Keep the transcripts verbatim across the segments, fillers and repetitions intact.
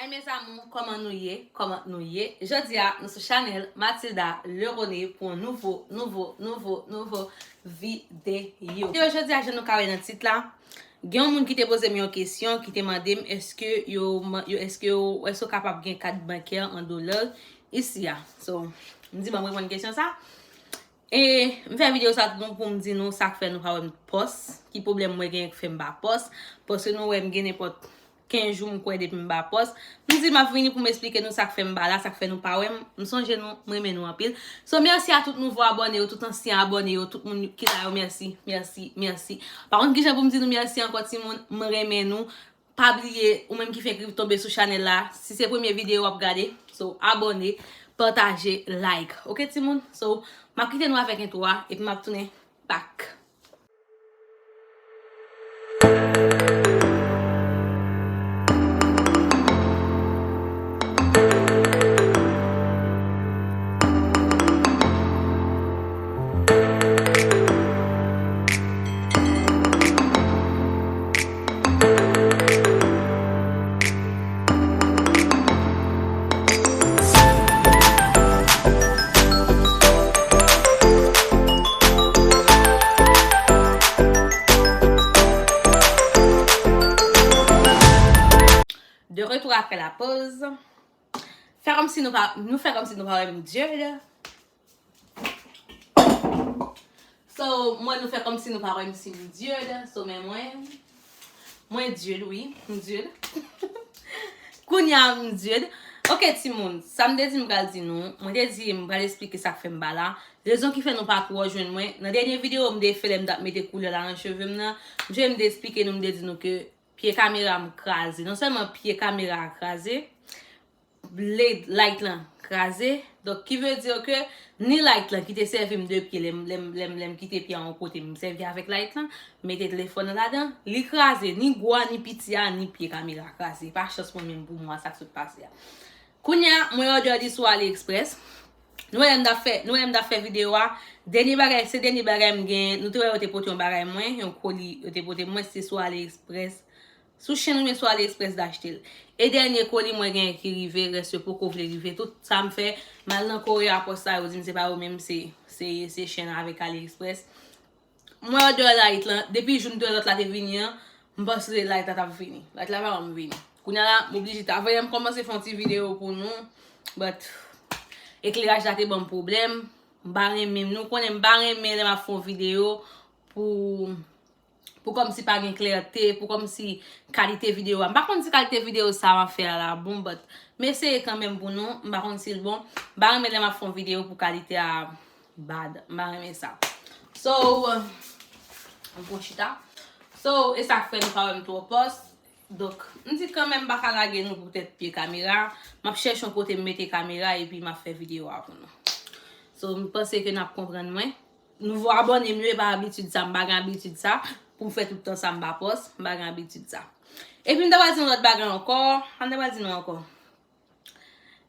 Hi mes amours, kòman nou ye? Kòman nou ye? Jodi a, nou sou chanèl Mathilda Lerone pou yon nouvo, nouvo, nouvo, nouvo videyo. Videyo jodi a, jan nou ka wè nan tit la, gen yon moun ki te poze m yon kesyon, ki te mande m èske yo, yo, èske yo, èske w kapab gen kat bankè an dola isi a. So, m di ban m reponn kesyon sa. E m fè videyo sa tou pou m di nou sa k fè nou pa wè m pòs, ki pwoblèm mwen gen k fè m pa pòs, paske nou wè m gen nenpòt kenz jou m kwè depi m pa pòs. M di m ap vini pou m esplike nou sa k fè m pa la, sa k fè nou pa wè m. M sonje nou, m renmen nou anpil. So, mèsi a tout nouvo abòne yo, tout ansyen abòne yo, tout moun ki la yo, mèsi, mèsi, mèsi. Pa konn kijan pou m di nou mèsi ankò, timoun, m renmen nou. Pa bliye, ou menm ki fenk rive tonbe sou chanèl la, si se premye videyo w ap gade, so, abòne, pataje, like. Oke, timoun? So, m ap kite nou avèk entwo a, epi m ap tounen back. De retour après la pause. Fè kòmsi nou pa, nou fè kòmsi nou pa wè m Dieu. So, mwen nou fè kòmsi nou pa wè m si m Dieu. So, men mwen, mwen Dieu, wi, m Dieu. Kounye a m Dieu. Oke, timoun, sa m te di m pral di nou, mwen te di m pral esplike sa k fè m pa la. Rezon ki fè nou pa twò jwenn mwen. Nan dènye videyo, m te fè lè m t ap mete koulè la nan cheve m nan. M te esplike nou, m te di nou ke pye kamera m kraze. Non sèlman pye kamera a kraze, blade light lan kraze. Donk, ki vle di ke ni light lan ki te sèvi m de pye lè m, lè m, lè m, lè m kite pye a yon kote, m sèvi avèk light lan, mete telefòn nan ladan, li kraze, ni gwo a, ni piti a, ni pye kamera kraze. Pa chans mwen menm pou mwa sa k sot pase a. Kounye a, mwen òdè li sou AliExpress. Nou wè lè m t ap fè, nou wè lè m t ap fè videyo a, dènye bagay, se dènye bagay m gen, nou te wè yo te pote yon bagay mwen, yon koli yo te pote mwen, se sou AliExpress. Sou Shein oubyen sou AliExpress m t achte l. E dènye koli mwen genyen ki rive, rès yo poko vle rive. Tout sa m fè, m al nan Korea, pòs la, yo di m se pa yo menm, se, se, se Shein avèk AliExpress. Mwen òdè light lan, depi jou m te wè lòt la te vini an, m panse light la t ap vini. Light la pa janm vini. Kounye a la, m oblije ta voye m kòmanse fè yon ti videyo pou nou, but ekleraj la te ban m pwoblèm. M pa renmen, nou konnen m pa renmen lè m ap fè yon videyo pou pou kòmsi pa gen klète, pou kòmsi kalite videyo a. M pa konn si kalite videyo sa m ap fè a la bon, but m eseye kanmenm pou nou. M pa konn si l bon. M pa renmen lè m ap fè yon videyo pou kalite a bad. M pa renmen sa. So, m pran chita. So, e sa k fè nou pa wè m twò pòs. Donk, m di kanmenm m pa ka lage nou poutèt pye kamera. M ap chèche yon kote m mete kamera epi m ap fè videyo a pou nou. So, m panse ke n ap konprann mwen. Nouvo abòne m yo, e pa abitid sa, m pa gen abitid sa. Pou m fè tout tan sa m pa pòs, m pa gen abitid sa. Epi m ta pral di yon lòt bagay ankò, sa m ta pral di nou ankò?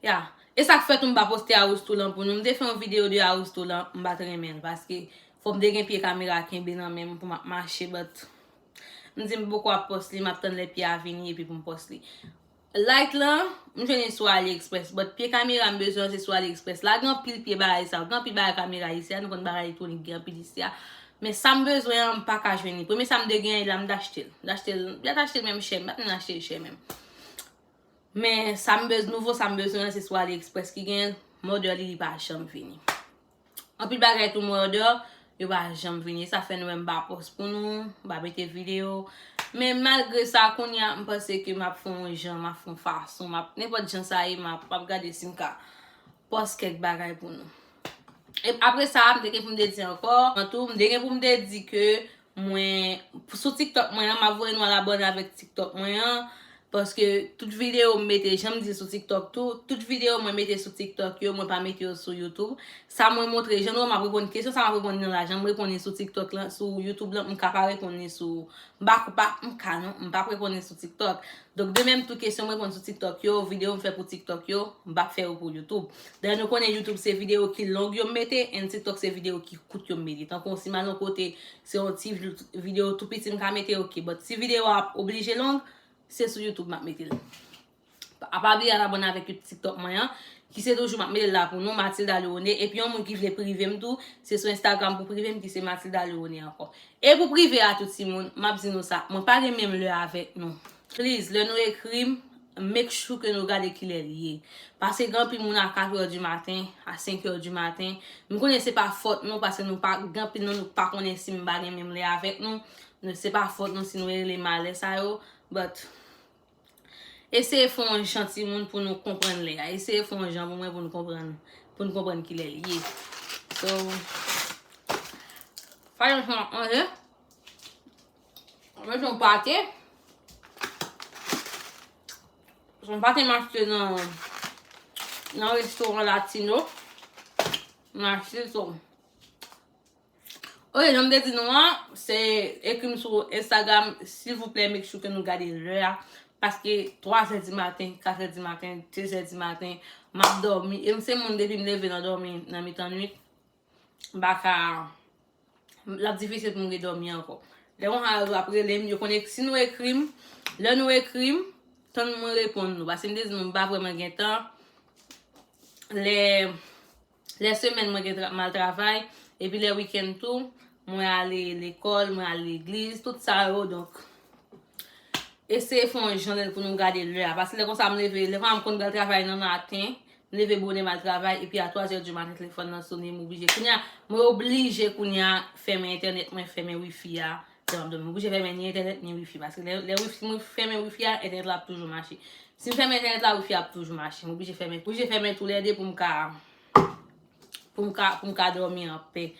Ya, e sa k fè tou m pa poste Aoustolan pou nou. M te fè yon videyo de Aoustolan, m pa t renmen l, paske fò m te gen pye kamera kenbe nan men m pou m ap mache, but m di m poko ap pòs li, m ap tann lè pye a vini epi pou m pòs li. Light lan, m jwenn li sou AliExpress, but pye kamera m bezwen an se sou AliExpress. La gen anpil pye bagay sa, gen anpil bagay kamera isi a, nou konn bagay elektronik gen anpil isi a. Men sa m bezwen an, m pa ka jwenn li. Premye sa m te genyen la, m t achte l. M t achte l, m t achte l menm chè, m pa t menm achte l chè menm. Men sa m bezwen, nouvo sa m bezwen an se sou AliExpress ki genyen l, m òdè li, li pa janm vini. Anpil bagay tou mwen òdè, yo pa janm vini. Sa fè nou wè m pa pòs pou nou, m pa mete videyo. Men malgre sa, kounye a, m panse ke m ap fè yon jan, m ap fè yon fason, m ap, nenpòt jan sa ye, m ap, m ap gade si m ka pòs kèk bagay pou nou. E apre sa, m te gen pou m te di ankò, an tou, m te gen pou m te di ke mwen, sou TikTok mwen an, m ap voye nou al abòne avèk TikTok mwen an. Paske tout videyo m mete, jan m di sou TikTok tou, tout videyo mwen mete sou TikTok yo, mwen pa mete yo sou YouTube. Sa mwen montre, jan nou wè m ap reponn kesyon sa m ap reponn nan la, jan m reponn li sou TikTok lan, sou YouTube lan, m ka pa reponn li sou, m pa, pa, m ka non, m p ap reponn li sou TikTok. Donk, de menm tou kesyon m reponn sou TikTok yo, videyo m fè pou TikTok yo, m p ap fè yo pou YouTube. Dayè nou konnen YouTube se videyo ki long yo m mete, and TikTok se videyo ki kout yo m mete. Tankou si m al yon kote, se yon ti vi-, videyo tou piti m ka mete, ok. But si videyo a ap oblije long, se sou YouTube m ap mete l. Pa bliye al abòne avèk YouTube TikTok mwen an, ki se toujou m ap mete l la pou nou, Matilda Leone. Epi yon moun ki vle prive m tou, se sou Instagram pou prive m, ki se Matilda Leone ankò. E pou prive a tou timoun, m ap di nou sa, mwen pa gen menm lè avèk nou. Please, lè nou ekri m, make sure ke nou gade kilè l ye. Paske gen anpil moun a kat è di maten, a senk è di maten. M konnen se pa fòt nou, paske nou pa, gen anpil nan nou pa konnen si m pa gen menm lè avèk nou. Nou, se pa fòt nou si nou rele m a lè sa yo. But, eseye fè yon jan timoun pou nou konprann lè a. Eseye fè yon jan pou mwen pou nou konprann, pou nou konprann kilè l ye. So, pa yon jan manje. Mwen se yon pate. Se yon pate m achte nan, nan restoran Latino. M achte so. Ok, jan m te di nou an, se ekri m sou Instagram, silvouplè, make sure ke nou gade lè a. Paske twa zè di maten, kat è di maten, de zè di maten, m ap dòmi. E m se moun depi m leve nan dòmi nan mitan nwit, m pa ka, l ap difisil pou m redòmi ankò. Lè konsa yo ap rele m, yo konn ek-, si nou ekri m, lè nou ekri m, tann mwen reponn nou. Paske m te di nou, m pa vrèman gen tan. Lè, lè semèn mwen gen tra-, m al travay, epi lè wikenn tou, mwen ale lekòl, mwen al legliz, tout sa yo, donk, eseye fè yon jan pou nou gade lè a. Paske lè konsa m leve, lè konsa m konn pral travay nan maten, m leve bonè m al travay, epi a twa zè di maten telefòn nan sone, m oblije. Kounye a, mwen oblije kounye a fèmen entènèt mwen, fèmen wifi a, lè m ap dòmi. M oblije fèmen ni entènèt, ni wifi. Paske lè, lè wifi, mwen fèmen wifi a, entènèt la ap toujou mache. Si m fèmen entènèt la, wifi a ap toujou mache. M oblije fèmen, oblije fèmen toulède pou m ka, pou m ka, pou m ka dòmi anpè.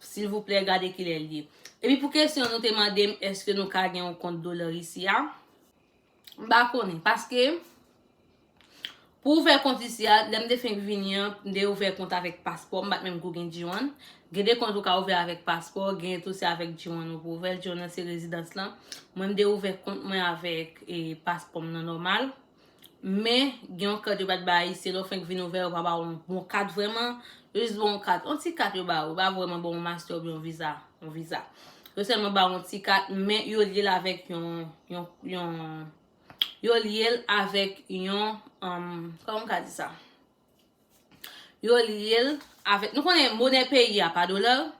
Silvouplè, gade kilè l ye. Epi pou kesyon nou te mande m, èske nou ka gen yon kont dola isi a? M pa konnen, paske pou ouvè kont isi a, lè m te fenk vini an, m te ouvè kont avèk paspò, m pa t menm ko gen G one. Gen de kont ou ka ouvè avèk paspò, gen tou se avèk G one ou pou ouvè l. G one nan se rezidans lan. Mwen, m te ouvè kont mwen avèk, e, paspò m nan nòmal. Men, gen yon kat yo pa t bay ayisyen, lè w fenk vin ouvè, yo pa ba w yon bon kat vrèman. Yo jis ba w yon kat, yon ti kat yo ba w, yo pa vrèman ba w yon master oubyen yon viza, yon viza. Yo sèlman ba w yon ti kat, men yo lye l avèk yon, yon, yon, yo lye l avèk yon, um, kòman m ka di sa? Yo lye l avèk, nou konnen monè peyi a pa dola.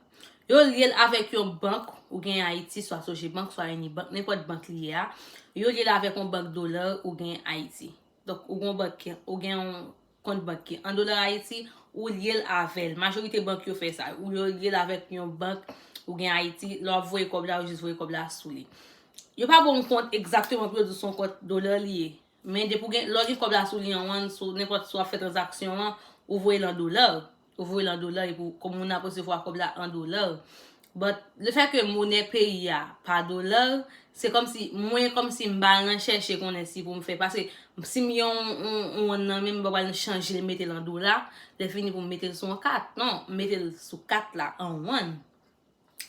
Yo lye l avèk yon bank ou gen Ayiti, swa Sogebank, swa Unibank, nenpòt bank li ye a. Yo lye l avèk yon bank dola ou gen Ayiti. Donk, ou gen yon bank, ou gen yon kont bank ki an dola Ayiti, ou lye l avè l. Majorite bank yo fè sa. Ou yo lye l avèk yon bank ou gen Ayiti, lè w ap voye kòb la, ou jis voye kòb la sou li. Yo pa ba w yon kont egzakteman pou yo di w se yon kont dola li ye. Men depi w gen, lè w gen kòb la sou li an one, sou nenpòt, si w ap fè tranzaksyon an, ou voye l an dola. Ou voye l an dola epi w, kòm moun ap resevwa kòb la an dola. But, lefètke monè peyi a pa dola, se kòmsi, mwen kòmsi m pa al nan chèche konnen si pou m fè, paske si m gen yon, yon, yon one nan men m, m pa pral chanje l mete l an dola, lè fini pou m mete l sou yon kat. Non, m mete l sou kat la an one.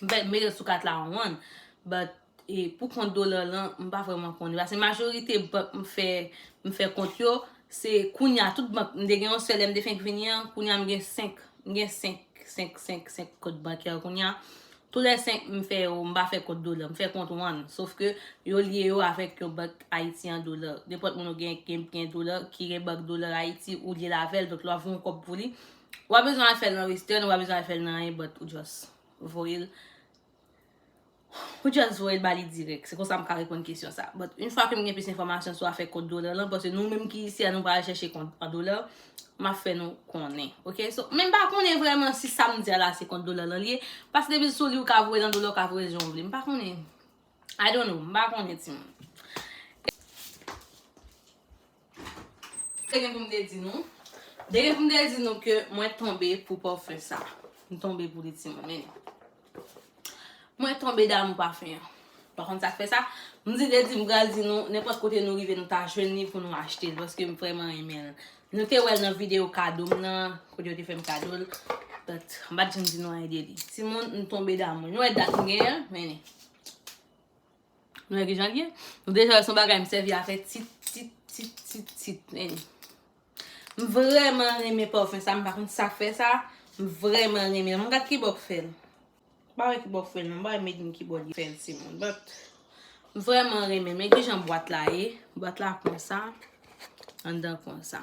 M fè, mete l sou kat la an one. But, e, pou kont dola lan, m pa vrèman konnen. Paske majorite bank m fè, m fè kont yo, se kounye a, tout bank, m te gen yon sèl lè m te fenk vini an, kounye a m gen senk, m gen senk, senk, senk, senk kont bankè kounye a. Tou lè senk m fè yo, m pa fè kont dola, m fè kont one. Sof ke yo lye yo avèk yon bank Ayiti an dola. Nenpòt moun ou gen, gen, gen dola, ki gen bank dola Ayiti, ou lye l avè l, donk lè w ap voye yon kòb pou li, ou pa bezwen al fè l nan Western, ou pa bezwen al fè l nan anyen, but ou just voye l. Ou just voye l ba li dirèk. Se konsa m ka reponn kesyon sa. But, yon fwa ke m gen plis enfòmasyon sou afè kont dola lan, paske nou menm ki isi a, nou pral chèche kont an dola, m ap fè nou konnen. Ok? So, men m pa konnen vrèman si sa m di a la se kont dola lan li ye, paske depi l sou li, ou ka voye l an dola, ou ka voye l jan w vle. M pa konnen. I don't know. M pa konnen, timoun. Te gen pou m te di nou. Te gen pou m te di nou ke mwen tonbe pou pòfen sa. M tonbe pou li, timoun, men. Mwen tonbe damou pafen an. Pa konn sa k fè sa. M di, te di, m pral di nou, nenpòt kote nou rive, nou ta jwenn li pou nou achte l, paske m vrèman renmen l. Nou te wè l nan videyo kado m nan, kote yo te fè m kado l. But, m pa t janm di nou anyen de li. Timoun, m tonbe damou. Nou wè dat m genyen, men. Nou wè kijan l ye? Nou deja wè se yon bagay m sèvi avè tit, tit, tit, tit, tit. Men, m vrèman renmen pòfen sa, m pa konn sa k fè sa, m vrèman renmen l. M gad kibò k fè l. M pa wè kibò k fè l, non, m pa wè made in kibò li fè l, timoun. But, m vrèman renmen l. Men kijan bwat la ye? Bwat la konsa. anndan konsa.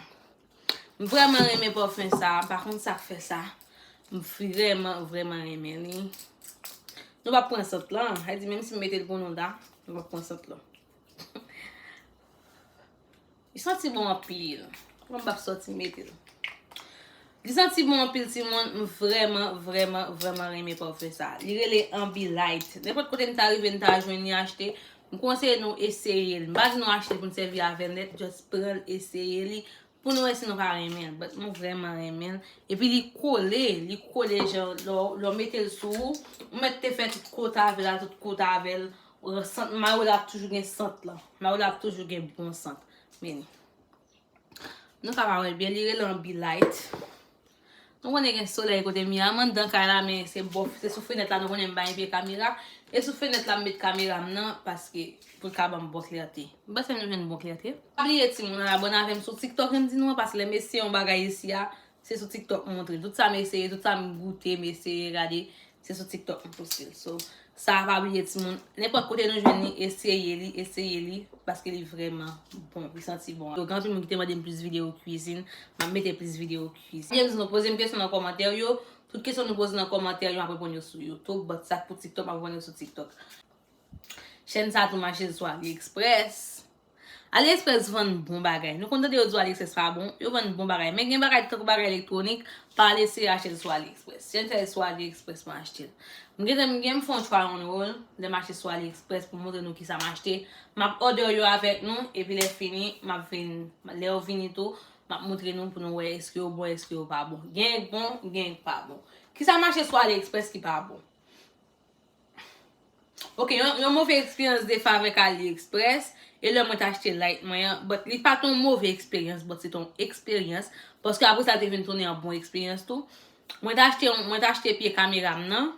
M vrèman renmen pafèm sa, m pa konn sa k fè sa. M vrèman, vrèman renmen li. Nou p ap pran sant lan, sa di menm si m mete l pou nou la, nou p ap pran sant lan. Li santi bon anpil. Mwen m p ap sòti mete l. Li santi bon anpil, timoun. M vrèman, vrèman, vrèman renmen pafèm sa. Li rele Ambilight. Nenpòt kote n ta rive, n ta jwenn li achte, m konseye nou eseye l. M pa di nou achte l pou n sèvi avè l nèt, just pran l, eseye li, pou nou wè si nou pa renmen l. But mwen vrèman renmen l. Epi li kole, li kole jan lè w, lè w mete l sou ou, ou mèt te fè tout kote avè l, tout kote avè l. Sant, mayo la ap toujou gen sant lan. Mayo la ap toujou gen bon sant. Men li. Nou ka pa wè l byen, li rele Ambilight. Nou konnen gen solèy kote m ye a, m anndan kay la, men se bò, se sou fenèt la, nou konnen m pa gen pye kamera. E sou fenèt la m met kamera m nan, paske pou l ka ban m bon klète. M panse nou jwenn bon klète. Pa bliye timoun, abòne avè m sou TikTok, jan m di nou an, paske lè m eseye yon bagay isi a, se sou TikTok m montre l. Tout sa m eseye, tout sa m goute, m eseye gade, se sou TikTok m poste l. So, sa pa bliye timoun. Nenpòt kote nou jwenn li, eseye li, eseye li, paske li vrèman bon, li santi bon. Yo, gen anpil moun ki te mande m plis videyo kwizin, m ap mete plis videyo kwizin. Byen di nou, poze m kesyon nan kòmantè yo. Tout kesyon nou poze nan kòmantè yo, m ap reponn yo sou YouTube. But sa k pou TikTok, m ap reponn yo sou TikTok. Chèn sa tou m achte l sou AliExpress. AliExpress vann bon bagay. Nou konn tande yo di AliExpress pa bon, yo vann bon bagay. Men gen bagay tankou bagay elektwonik, pa al eseye achte l sou AliExpress. Chèn sa e sou AliExpress mwen achte l. M gentan, m gen m fè yon try on roll, lè m achte sou AliExpress pou montre nou kisa m achte. M ap order yo avèk nou, epi lè fini, m ap vin, lè yo vini tou, m ap montre nou pou nou wè èske yo bon, èske yo pa bon. Gen k bon, gen k pa bon. Kisa m achte sou AliExpress ki pa bon? Ok, yon, yon move eksperyans de fwa avèk AliExpress, e lè mwen t achte light mwen an, but li pa t yon move eksperyans, but se t yon eksperyans, paske apre sa te vin tounen yon bon eksperyans tou. Mwen t achte, mwen t achte pye kamera m nan,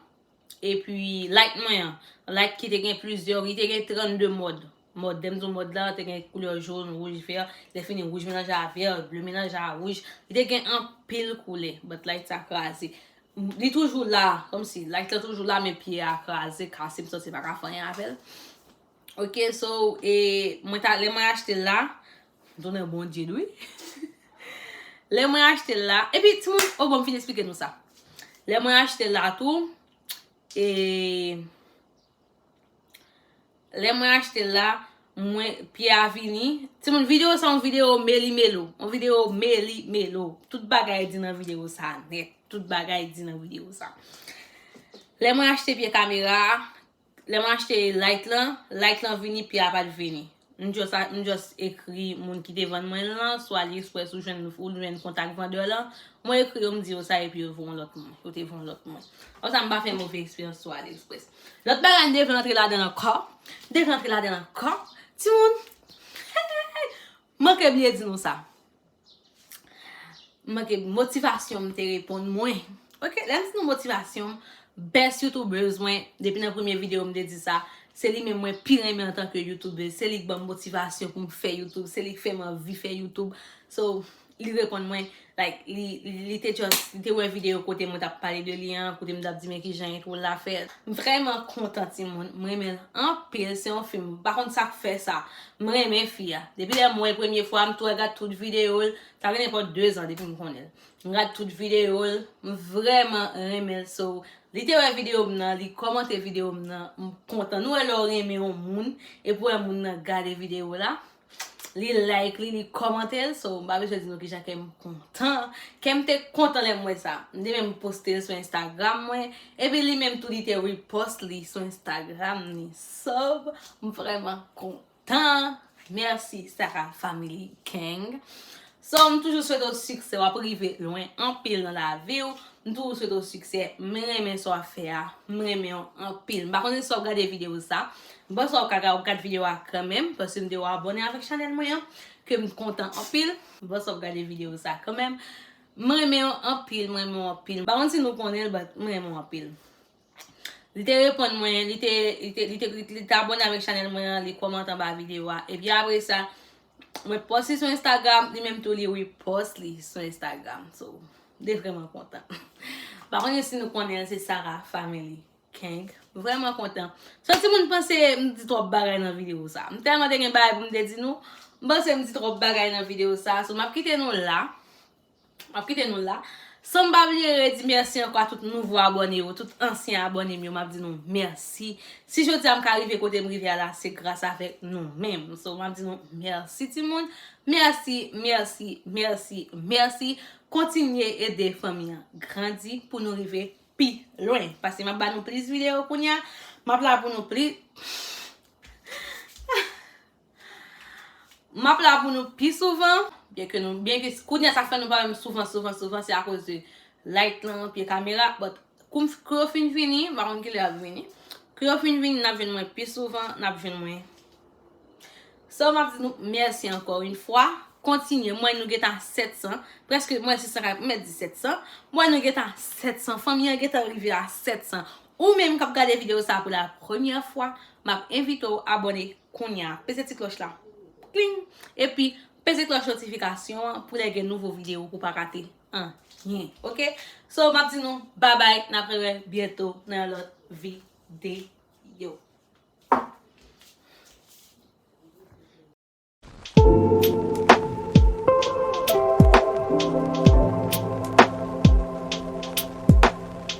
epi light mwen an, light ki te gen plizyè, li te gen trannde mòd. Mòd, lè m di w mòd la, te gen koulè jòn, wouj, vè, lè fini wouj melanje a vè, ble melanje a wouj, li te gen anpil koulè, but light sa kraze. Li toujou la, kòmsi light la toujou la, men pye a kraze, kase, m santi pa ka fè anyen avè l. Ok, so, e, mwen ta, lè mwen achte l la, m tounen Bondye l wi. Lè mwen achte l la, epi timoun, o bon, m fin eksplike nou sa. Lè mwen achte l la tou, e, Lè mwen achte l la, mwen, pye a vini. Timoun, videyo sa yon videyo meli melo. Yon videyo meli melo. Tout bagay di nan videyo sa nèt. Tout bagay di nan videyo sa. Lè mwen achte pye kamera a, lè mwen achte light lan, light lan vini, pye a pa t vini. M just, m just ekri moun ki te vann mwen l lan, sou AliExpress ou jwenn, ou jwenn kontak vandè lan. Mwen ekri yo, m di yo sa, epi yo voye yon lòt moun. Yo te voye yon lòt moun. Konsa, m pa fè move eksperyans sou AliExpress. Lòt bagay, m te vle antre ladan l ankò. M te vle antre ladan l ankò. Timoun, manke bliye di nou sa. Manke motivasyon m te reponn mwen. Ok, lè m di nou motivasyon, best YouTubers mwen, depi nan premye videyo m te di sa, se li menm mwen pi renmen antanke YouTubers. Se li k ban m motivasyon pou m fè YouTube. Se li k fè m anvi fè YouTube. So, li reponn mwen, like, li, li, li te just, li te wè videyo kote mwen t ap pale de li an, kote m t ap di men kijan entwo l la fèt. M vrèman kontan timoun, m renmen l anpil, se yon fi, m pa konn sa k fè sa, m renmen fi a. Depi lè m wè l premye fwa, m tou gad tout videyo l, sa gen nenpòt de zan depi m konnen l. M gad tout videyo l, m vrèman renmen l, so, li te wè videyo m nan, li kòmante videyo m nan, m kontan. Nou wè lè w renmen yon moun, epi w wè moun nan gade videyo w la, li like li, li kòmante l, so m pa bezwen di nou kijan kè m kontan. Kè m te kontan lè m wè sa. M te menm poste l sou Instagram mwen, epi li menm tou li te repost li sou Instagram li. So, m vrèman kontan. Mèsi, Sarah Family Gang. So, m toujou swete w siksè, w ap rive lwen anpil nan lavi w. M toujou swete w siksè. M renmen sa w ap fè a. M renmen w anpil. M pa konnen si w ap gade videyo sa. M panse w ap ka, w ap gad videyo a kanmenm, paske m te wè w abòne avèk chanèl mwen an, ke m kontan anpil. M panse w ap gade videyo sa kanmenm. M renmen w anpil, m renmen w anpil. M pa konn si nou konnen l, but m renmen w anpil. Li te reponn mwen, li te, li te, li te, li te abòne avèk chanèl mwen an, li kòmante anba videyo a. Epi apre sa, mwen post li sou Instagram, li menm tou li repost li sou Instagram. So, m te vrèman kontan. Pa konnen si nou konnen l, se Sarah Family Gang. M vrèman kontan. So, timoun, panse m di twòp bagay nan videyo sa. M tèlman te gen bagay pou m te di nou, M panse m di twòp bagay nan videyo sa, so m ap kite nou la. M ap kite nou la. San m pa bliye redi mèsi ankò a tout nouvo abòne yo, tout ansyen abòne m yo, m ap di nou mèsi. Si jodi a m ka rive kote m rive a la, se gras avèk nou menm. So, m ap di nou mèsi timoun. Mèsi, mèsi, mèsi, mèsi. Kontinye ede fanmi an grandi pou nou rive pi lwen. Paske m ap ba nou plis videyo kounye a. M ap la pou nou plis. M ap la pou nou pi souvan. Byen ke nou, byen ke kounye a sa fè nou pa wè m souvan, souvan, souvan, se akoz de light lan, pye kamera. But kou m, kou yo fin vini, m pa konn kilè y ap vini. Kou yo fin vini, n ap jwenn mwen pi souvan, n ap jwenn mwen. So, m ap di nou mèsi ankò yon fwa. Kontinye, mwen nou gentan sèt san, prèske mwen sis san, m mèt di sèt san. Mwen nou gentan sèt san, fanmi an gentan rive a sèt san. Ou menm k ap gade videyo sa pou la premyè fwa, m ap envite w abòne kounye a. Peze ti klòch la. Kling! Epi, peze klòch notifikasyon an pou lè gen nouvo videyo pou pa rate anyen. Oke? So, m ap di nou babay, n ap rewè byento nan yon lòt videyo.